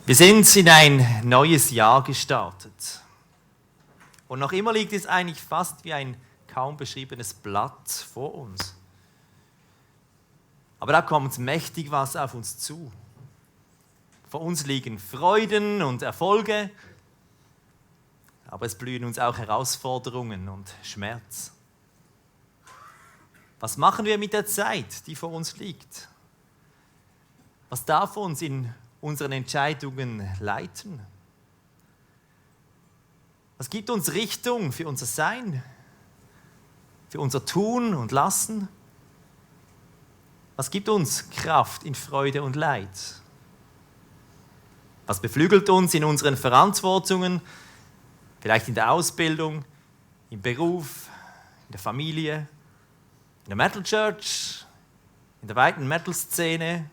Wir sind in ein neues Jahr gestartet. Und noch immer liegt es eigentlich fast wie ein kaum beschriebenes Blatt vor uns. Aber da kommt mächtig was auf uns zu. Vor uns liegen Freuden und Erfolge, aber es blühen uns auch Herausforderungen und Schmerz. Was machen wir mit der Zeit, die vor uns liegt? Was darf uns in unseren Entscheidungen leiten? Was gibt uns Richtung für unser Sein, für unser Tun und Lassen? Was gibt uns Kraft in Freude und Leid? Was beflügelt uns in unseren Verantwortungen, vielleicht in der Ausbildung, im Beruf, in der Familie, in der Metal Church, in der weiten Metal-Szene,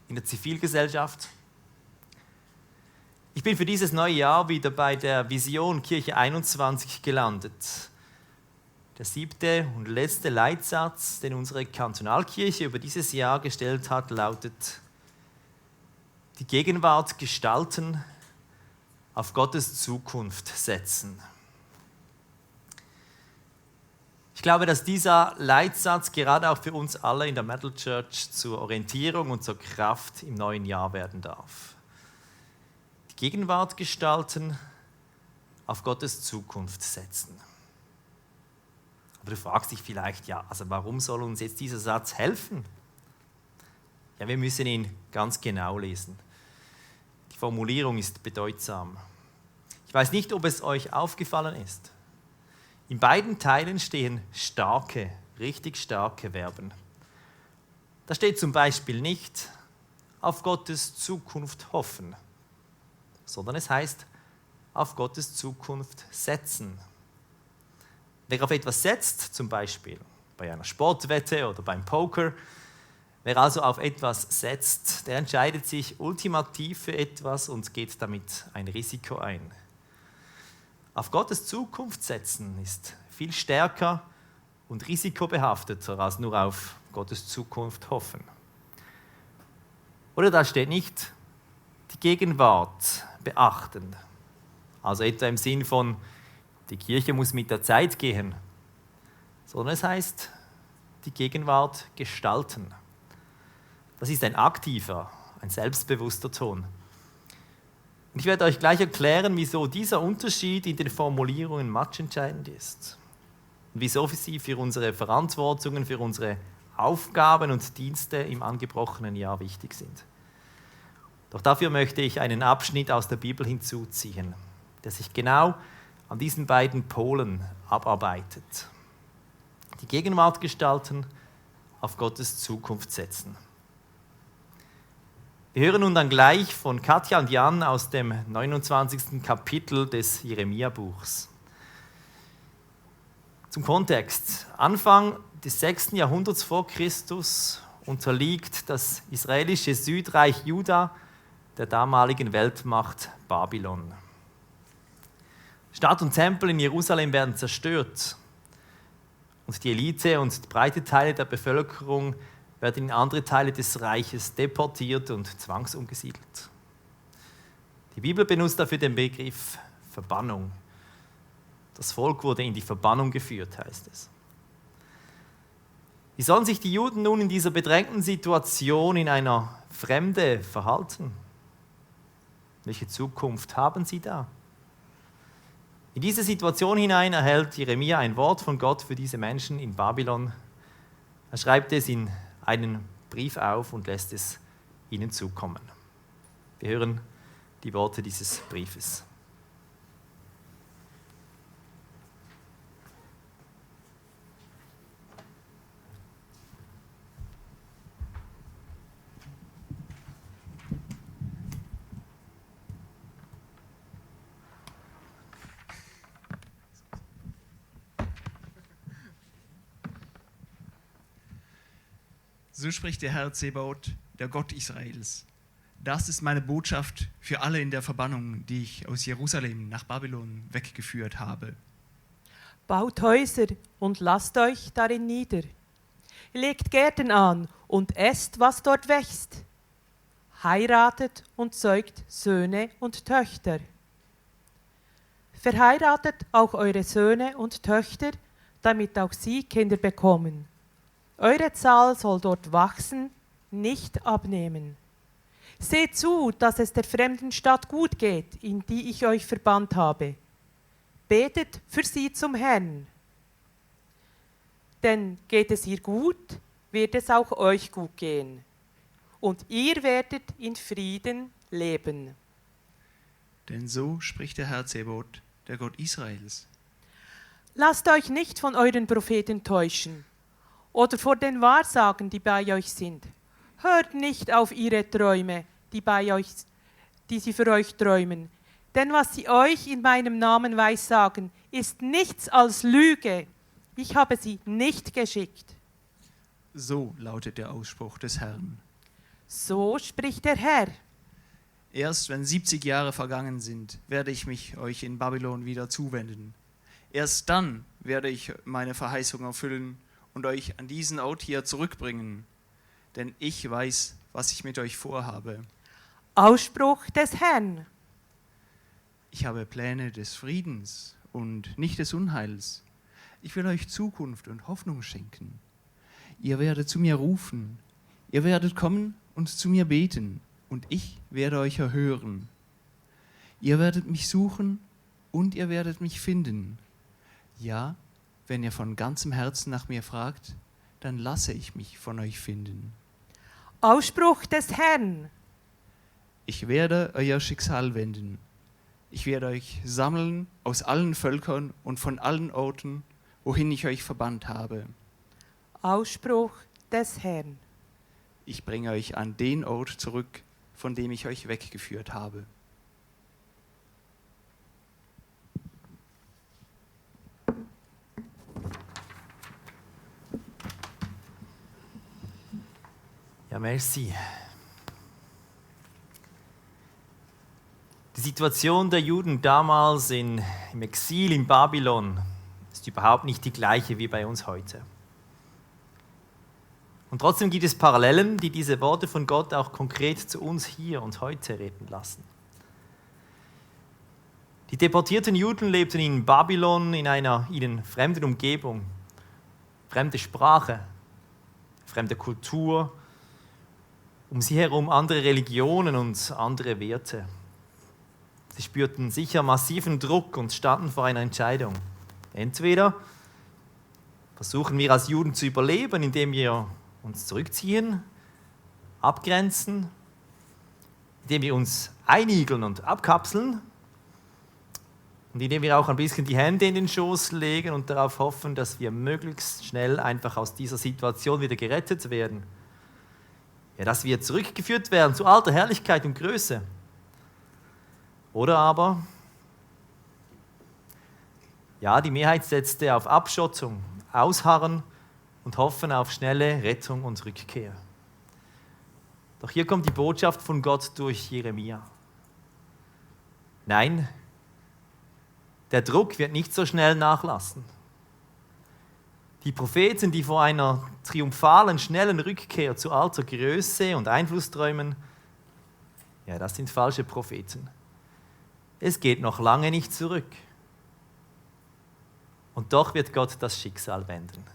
in der Zivilgesellschaft? Ich bin für dieses neue Jahr wieder bei der Vision Kirche 21 gelandet. Der 7. und letzte Leitsatz, den unsere Kantonalkirche über dieses Jahr gestellt hat, lautet: Die Gegenwart gestalten, auf Gottes Zukunft setzen. Ich glaube, dass dieser Leitsatz gerade auch für uns alle in der Metal Church zur Orientierung und zur Kraft im neuen Jahr werden darf. Die Gegenwart gestalten, auf Gottes Zukunft setzen. Aber du fragst dich vielleicht, ja, also warum soll uns jetzt dieser Satz helfen? Ja, wir müssen ihn ganz genau lesen. Die Formulierung ist bedeutsam. Ich weiß nicht, ob es euch aufgefallen ist. In beiden Teilen stehen starke, richtig starke Verben. Da steht zum Beispiel nicht auf Gottes Zukunft hoffen, sondern es heißt auf Gottes Zukunft setzen. Wer auf etwas setzt, zum Beispiel bei einer Sportwette oder beim Poker, wer also auf etwas setzt, der entscheidet sich ultimativ für etwas und geht damit ein Risiko ein. Auf Gottes Zukunft setzen ist viel stärker und risikobehafteter als nur auf Gottes Zukunft hoffen. Oder da steht nicht die Gegenwart beachten, also etwa im Sinn von die Kirche muss mit der Zeit gehen, sondern es heißt die Gegenwart gestalten. Das ist ein aktiver, ein selbstbewusster Ton. Und ich werde euch gleich erklären, wieso dieser Unterschied in den Formulierungen matchentscheidend ist. Und wieso sie für unsere Verantwortungen, für unsere Aufgaben und Dienste im angebrochenen Jahr wichtig sind. Doch dafür möchte ich einen Abschnitt aus der Bibel hinzuziehen, der sich genau an diesen beiden Polen abarbeitet. Die Gegenwart gestalten, auf Gottes Zukunft setzen. Wir hören nun dann gleich von Katja und Jan aus dem 29. Kapitel des Jeremia-Buchs. Zum Kontext. Anfang des 6. Jahrhunderts vor Christus unterliegt das israelische Südreich Juda der damaligen Weltmacht Babylon. Stadt und Tempel in Jerusalem werden zerstört und die Elite und breite Teile der Bevölkerung werden in andere Teile des Reiches deportiert und zwangsumgesiedelt. Die Bibel benutzt dafür den Begriff Verbannung. Das Volk wurde in die Verbannung geführt, heißt es. Wie sollen sich die Juden nun in dieser bedrängten Situation in einer Fremde verhalten? Welche Zukunft haben sie da? In diese Situation hinein erhält Jeremia ein Wort von Gott für diese Menschen in Babylon. Er schreibt es in einen Brief auf und lässt es ihnen zukommen. Wir hören die Worte dieses Briefes. So spricht der Herr Zebaoth, der Gott Israels. Das ist meine Botschaft für alle in der Verbannung, die ich aus Jerusalem nach Babylon weggeführt habe. Baut Häuser und lasst euch darin nieder. Legt Gärten an und esst, was dort wächst. heiratet und zeugt Söhne und Töchter. Verheiratet auch eure Söhne und Töchter, damit auch sie Kinder bekommen. Eure Zahl soll dort wachsen, nicht abnehmen. Seht zu, dass es der fremden Stadt gut geht, in die ich euch verbannt habe. Betet für sie zum Herrn. Denn geht es ihr gut, wird es auch euch gut gehen. Und ihr werdet in Frieden leben. Denn so spricht der Herr Zebaoth, der Gott Israels. Lasst euch nicht von euren Propheten täuschen oder vor den Wahrsagen, die bei euch sind. Hört nicht auf ihre Träume, die sie für euch träumen. Denn was sie euch in meinem Namen weissagen, ist nichts als Lüge. Ich habe sie nicht geschickt. So lautet der Ausspruch des Herrn. So spricht der Herr. Erst wenn 70 Jahre vergangen sind, werde ich mich euch in Babylon wieder zuwenden. Erst dann werde ich meine Verheißung erfüllen und euch an diesen Ort hier zurückbringen. Denn ich weiß, was ich mit euch vorhabe. Ausspruch des Herrn. Ich habe Pläne des Friedens und nicht des Unheils. Ich will euch Zukunft und Hoffnung schenken. Ihr werdet zu mir rufen. Ihr werdet kommen und zu mir beten. Und ich werde euch erhören. Ihr werdet mich suchen und ihr werdet mich finden. Ja, wenn ihr von ganzem Herzen nach mir fragt, dann lasse ich mich von euch finden. Ausspruch des Herrn. Ich werde euer Schicksal wenden. Ich werde euch sammeln aus allen Völkern und von allen Orten, wohin ich euch verbannt habe. Ausspruch des Herrn. Ich bringe euch an den Ort zurück, von dem ich euch weggeführt habe. Ja, merci. Die Situation der Juden damals im Exil in Babylon ist überhaupt nicht die gleiche wie bei uns heute. Und trotzdem gibt es Parallelen, die diese Worte von Gott auch konkret zu uns hier und heute reden lassen. Die deportierten Juden lebten in Babylon in einer ihnen fremden Umgebung, fremde Sprache, fremde Kultur, um sie herum andere Religionen und andere Werte. Sie spürten sicher massiven Druck und standen vor einer Entscheidung. Entweder versuchen wir als Juden zu überleben, indem wir uns zurückziehen, abgrenzen, indem wir uns einigeln und abkapseln und indem wir auch ein bisschen die Hände in den Schoß legen und darauf hoffen, dass wir möglichst schnell einfach aus dieser Situation wieder gerettet werden. Ja, dass wir zurückgeführt werden zu alter Herrlichkeit und Größe. Oder aber, ja, die Mehrheit setzte auf Abschottung, Ausharren und hoffen auf schnelle Rettung und Rückkehr. Doch hier kommt die Botschaft von Gott durch Jeremia. Nein, der Druck wird nicht so schnell nachlassen. Die Propheten, die vor einer triumphalen, schnellen Rückkehr zu alter Größe und Einfluss träumen, ja, das sind falsche Propheten. Es geht noch lange nicht zurück. Und doch wird Gott das Schicksal wenden.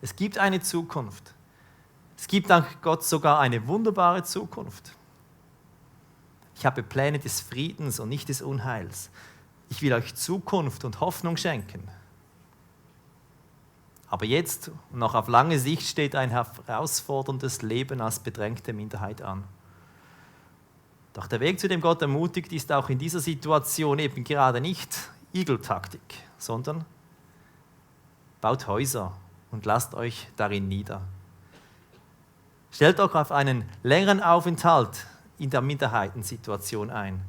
Es gibt eine Zukunft. Es gibt dank Gott sogar eine wunderbare Zukunft. Ich habe Pläne des Friedens und nicht des Unheils. Ich will euch Zukunft und Hoffnung schenken. Aber jetzt und noch auf lange Sicht steht ein herausforderndes Leben als bedrängte Minderheit an. Doch der Weg, zu dem Gott ermutigt, ist auch in dieser Situation eben gerade nicht Igeltaktik, sondern baut Häuser und lasst euch darin nieder. Stellt euch auf einen längeren Aufenthalt in der Minderheitensituation ein.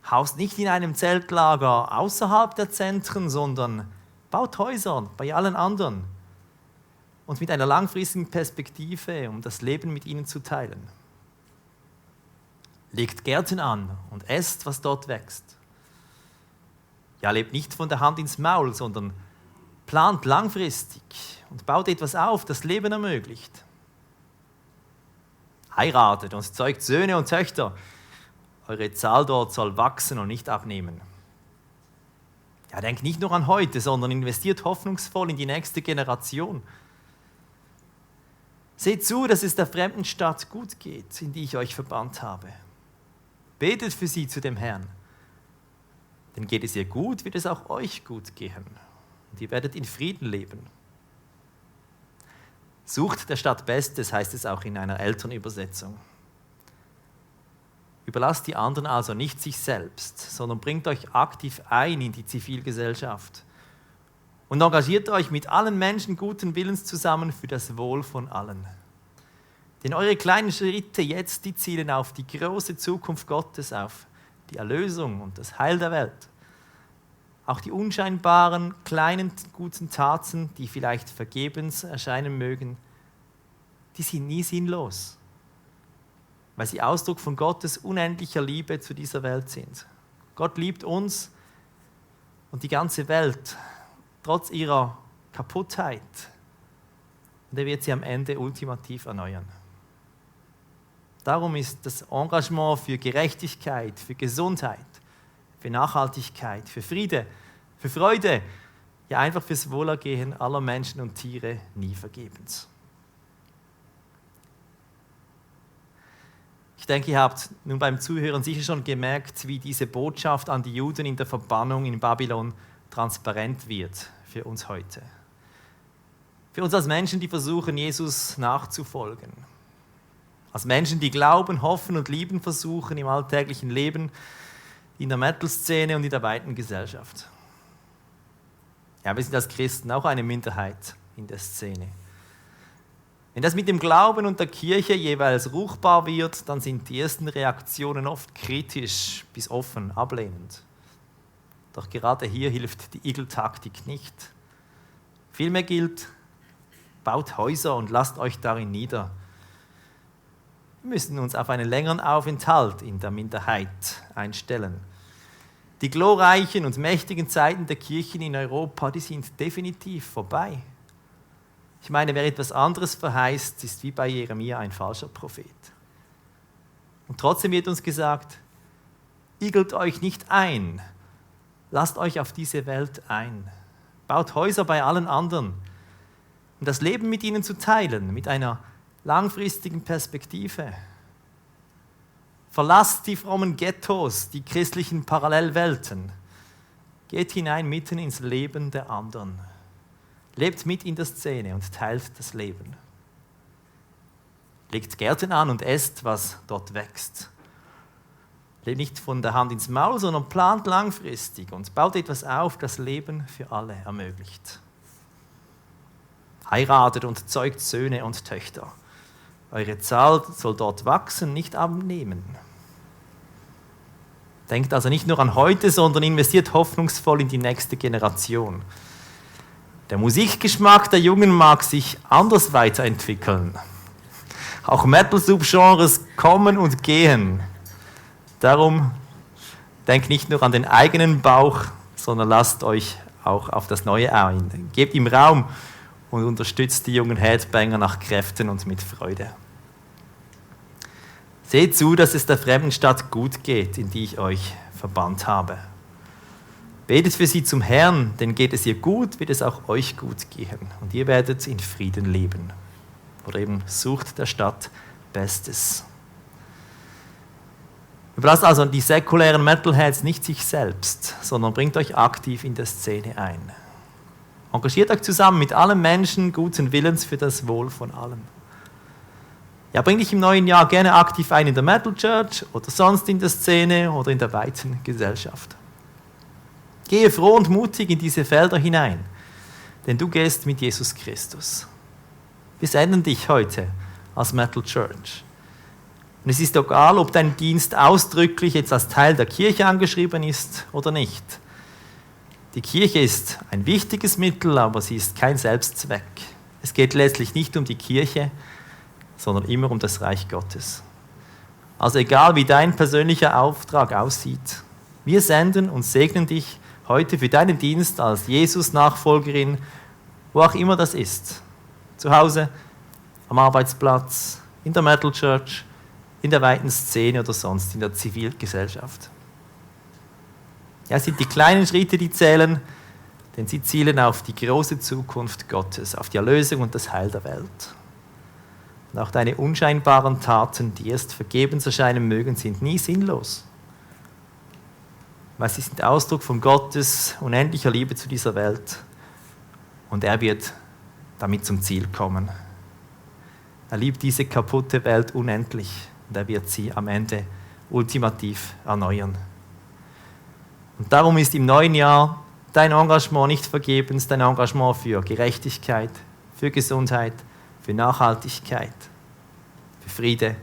Haust nicht in einem Zeltlager außerhalb der Zentren, sondern baut Häuser bei allen anderen und mit einer langfristigen Perspektive, um das Leben mit ihnen zu teilen. Legt Gärten an und esst, was dort wächst. Ja, lebt nicht von der Hand ins Maul, sondern plant langfristig und baut etwas auf, das Leben ermöglicht. Heiratet und zeugt Söhne und Töchter. Eure Zahl dort soll wachsen und nicht abnehmen. Ja, denkt nicht nur an heute, sondern investiert hoffnungsvoll in die nächste Generation. Seht zu, dass es der fremden Stadt gut geht, in die ich euch verbannt habe. Betet für sie zu dem Herrn. Denn geht es ihr gut, wird es auch euch gut gehen. Und ihr werdet in Frieden leben. Sucht der Stadt Bestes, heißt es auch in einer älteren Übersetzung. Überlasst die anderen also nicht sich selbst, sondern bringt euch aktiv ein in die Zivilgesellschaft. Und engagiert euch mit allen Menschen guten Willens zusammen für das Wohl von allen. Denn eure kleinen Schritte jetzt, die zielen auf die große Zukunft Gottes, auf die Erlösung und das Heil der Welt. Auch die unscheinbaren, kleinen, guten Taten, die vielleicht vergebens erscheinen mögen, die sind nie sinnlos, weil sie Ausdruck von Gottes unendlicher Liebe zu dieser Welt sind. Gott liebt uns und die ganze Welt, trotz ihrer Kaputtheit. Und er wird sie am Ende ultimativ erneuern. Darum ist das Engagement für Gerechtigkeit, für Gesundheit, für Nachhaltigkeit, für Friede, für Freude, ja einfach fürs Wohlergehen aller Menschen und Tiere nie vergebens. Ich denke, ihr habt nun beim Zuhören sicher schon gemerkt, wie diese Botschaft an die Juden in der Verbannung in Babylon transparent wird für uns heute. Für uns als Menschen, die versuchen, Jesus nachzufolgen. Als Menschen, die glauben, hoffen und lieben versuchen im alltäglichen Leben, in der Metal-Szene und in der weiten Gesellschaft. Ja, wir sind als Christen auch eine Minderheit in der Szene. Wenn das mit dem Glauben und der Kirche jeweils ruchbar wird, dann sind die ersten Reaktionen oft kritisch bis offen ablehnend. Doch gerade hier hilft die Igeltaktik nicht. Vielmehr gilt, baut Häuser und lasst euch darin nieder. Wir müssen uns auf einen längeren Aufenthalt in der Minderheit einstellen. Die glorreichen und mächtigen Zeiten der Kirchen in Europa, die sind definitiv vorbei. Ich meine, wer etwas anderes verheißt, ist wie bei Jeremia ein falscher Prophet. Und trotzdem wird uns gesagt, igelt euch nicht ein, lasst euch auf diese Welt ein, baut Häuser bei allen anderen, um das Leben mit ihnen zu teilen, mit einer langfristigen Perspektive. Verlasst die frommen Ghettos, die christlichen Parallelwelten, geht hinein mitten ins Leben der anderen. Lebt mit in der Szene und teilt das Leben. Legt Gärten an und esst, was dort wächst. Lebt nicht von der Hand ins Maul, sondern plant langfristig und baut etwas auf, das Leben für alle ermöglicht. Heiratet und zeugt Söhne und Töchter. Eure Zahl soll dort wachsen, nicht abnehmen. Denkt also nicht nur an heute, sondern investiert hoffnungsvoll in die nächste Generation. Der Musikgeschmack der Jungen mag sich anders weiterentwickeln. Auch Metal-Subgenres kommen und gehen. Darum denkt nicht nur an den eigenen Bauch, sondern lasst euch auch auf das Neue ein. Gebt ihm Raum und unterstützt die jungen Headbanger nach Kräften und mit Freude. Seht zu, dass es der fremden Stadt gut geht, in die ich euch verbannt habe. Betet für sie zum Herrn, denn geht es ihr gut, wird es auch euch gut gehen. Und ihr werdet in Frieden leben. Oder eben sucht der Stadt Bestes. Überlasst also die säkulären Metalheads nicht sich selbst, sondern bringt euch aktiv in der Szene ein. Engagiert euch zusammen mit allen Menschen guten Willens für das Wohl von allen. Ja, bring dich im neuen Jahr gerne aktiv ein in der Metal Church oder sonst in der Szene oder in der weiten Gesellschaft. Gehe froh und mutig in diese Felder hinein, denn du gehst mit Jesus Christus. Wir senden dich heute als Metal Church. Und es ist egal, ob dein Dienst ausdrücklich jetzt als Teil der Kirche angeschrieben ist oder nicht. Die Kirche ist ein wichtiges Mittel, aber sie ist kein Selbstzweck. Es geht letztlich nicht um die Kirche, sondern immer um das Reich Gottes. Also egal, wie dein persönlicher Auftrag aussieht, wir senden und segnen dich heute für deinen Dienst als Jesus-Nachfolgerin, wo auch immer das ist. Zu Hause, am Arbeitsplatz, in der Metal Church, in der weiten Szene oder sonst in der Zivilgesellschaft. Ja, es sind die kleinen Schritte, die zählen, denn sie zielen auf die große Zukunft Gottes, auf die Erlösung und das Heil der Welt. Und auch deine unscheinbaren Taten, die erst vergebens erscheinen mögen, sind nie sinnlos, weil sie sind Ausdruck von Gottes unendlicher Liebe zu dieser Welt und er wird damit zum Ziel kommen. Er liebt diese kaputte Welt unendlich und er wird sie am Ende ultimativ erneuern. Und darum ist im neuen Jahr dein Engagement nicht vergebens, dein Engagement für Gerechtigkeit, für Gesundheit, für Nachhaltigkeit, für Friede,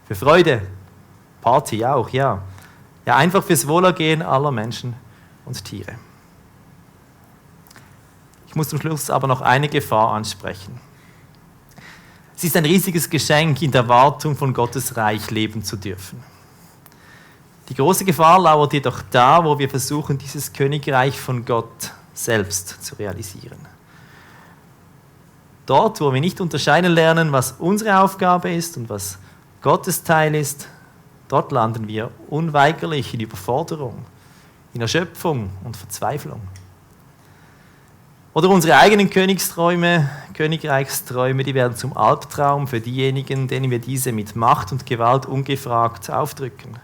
für Freude, Party auch, ja. Ja, einfach fürs Wohlergehen aller Menschen und Tiere. Ich muss zum Schluss aber noch eine Gefahr ansprechen. Es ist ein riesiges Geschenk, in der Erwartung von Gottes Reich leben zu dürfen. Die große Gefahr lauert jedoch da, wo wir versuchen, dieses Königreich von Gott selbst zu realisieren. Dort, wo wir nicht unterscheiden lernen, was unsere Aufgabe ist und was Gottes Teil ist, dort landen wir unweigerlich in Überforderung, in Erschöpfung und Verzweiflung. Oder unsere eigenen Königreichsträume, die werden zum Albtraum für diejenigen, denen wir diese mit Macht und Gewalt ungefragt aufdrücken.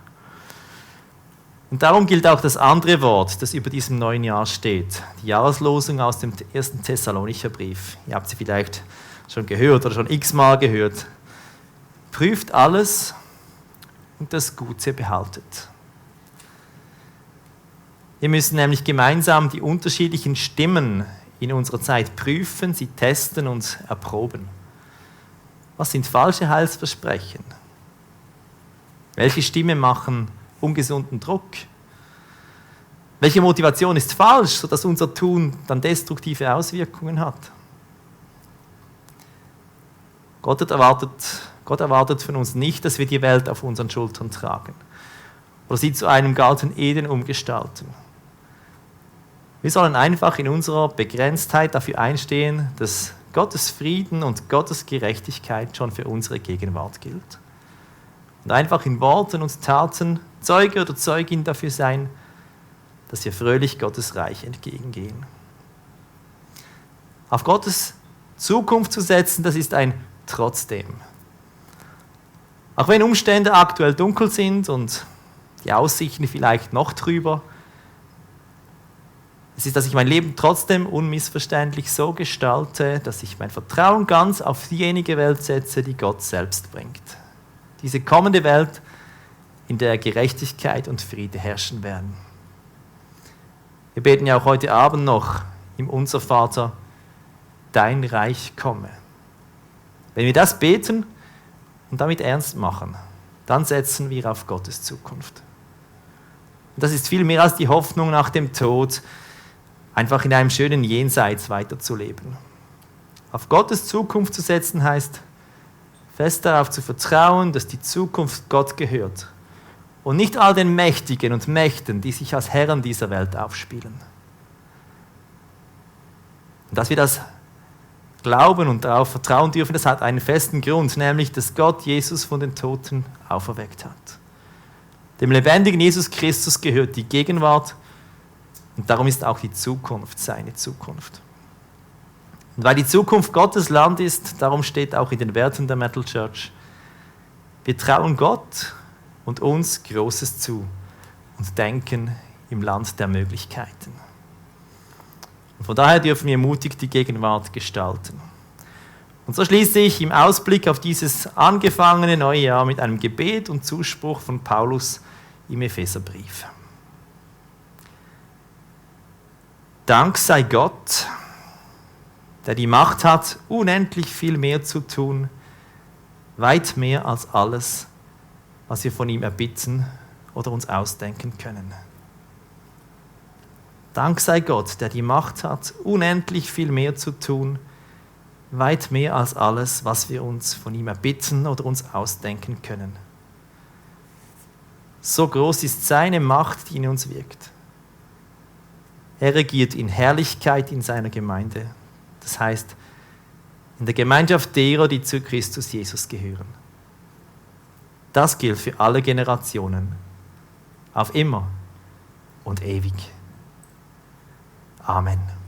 Und darum gilt auch das andere Wort, das über diesem neuen Jahr steht, die Jahreslosung aus dem 1. Thessalonicher Brief. Ihr habt sie vielleicht schon gehört oder schon x-mal gehört. Prüft alles und das Gute behaltet. Wir müssen nämlich gemeinsam die unterschiedlichen Stimmen in unserer Zeit prüfen, sie testen und erproben. Was sind falsche Heilsversprechen? Welche Stimmen machen ungesunden Druck? Welche Motivation ist falsch, sodass unser Tun dann destruktive Auswirkungen hat? Gott erwartet von uns nicht, dass wir die Welt auf unseren Schultern tragen oder sie zu einem Garten Eden umgestalten. Wir sollen einfach in unserer Begrenztheit dafür einstehen, dass Gottes Frieden und Gottes Gerechtigkeit schon für unsere Gegenwart gilt. Und einfach in Worten und Taten Zeuge oder Zeugin dafür sein, dass wir fröhlich Gottes Reich entgegengehen. Auf Gottes Zukunft zu setzen, das ist ein Trotzdem. Auch wenn Umstände aktuell dunkel sind und die Aussichten vielleicht noch trüber, es ist, dass ich mein Leben trotzdem unmissverständlich so gestalte, dass ich mein Vertrauen ganz auf diejenige Welt setze, die Gott selbst bringt. Diese kommende Welt, in der Gerechtigkeit und Friede herrschen werden. Wir beten ja auch heute Abend noch im Unser Vater, dein Reich komme. Wenn wir das beten und damit ernst machen, dann setzen wir auf Gottes Zukunft. Und das ist viel mehr als die Hoffnung nach dem Tod, einfach in einem schönen Jenseits weiterzuleben. Auf Gottes Zukunft zu setzen heißt, fest darauf zu vertrauen, dass die Zukunft Gott gehört und nicht all den Mächtigen und Mächten, die sich als Herren dieser Welt aufspielen. Und dass wir das glauben und darauf vertrauen dürfen, das hat einen festen Grund, nämlich, dass Gott Jesus von den Toten auferweckt hat. Dem lebendigen Jesus Christus gehört die Gegenwart und darum ist auch die Zukunft seine Zukunft. Und weil die Zukunft Gottes Land ist, darum steht auch in den Werten der Metal Church, wir trauen Gott und uns Großes zu und denken im Land der Möglichkeiten. Und von daher dürfen wir mutig die Gegenwart gestalten. Und so schließe ich im Ausblick auf dieses angefangene neue Jahr mit einem Gebet und Zuspruch von Paulus im Epheserbrief. Dank sei Gott, der die Macht hat, unendlich viel mehr zu tun, weit mehr als alles, was wir von ihm erbitten oder uns ausdenken können. Dank sei Gott, der die Macht hat, unendlich viel mehr zu tun, weit mehr als alles, was wir uns von ihm erbitten oder uns ausdenken können. So groß ist seine Macht, die in uns wirkt. Er regiert in Herrlichkeit in seiner Gemeinde. Das heißt, in der Gemeinschaft derer, die zu Christus Jesus gehören. Das gilt für alle Generationen, auf immer und ewig. Amen.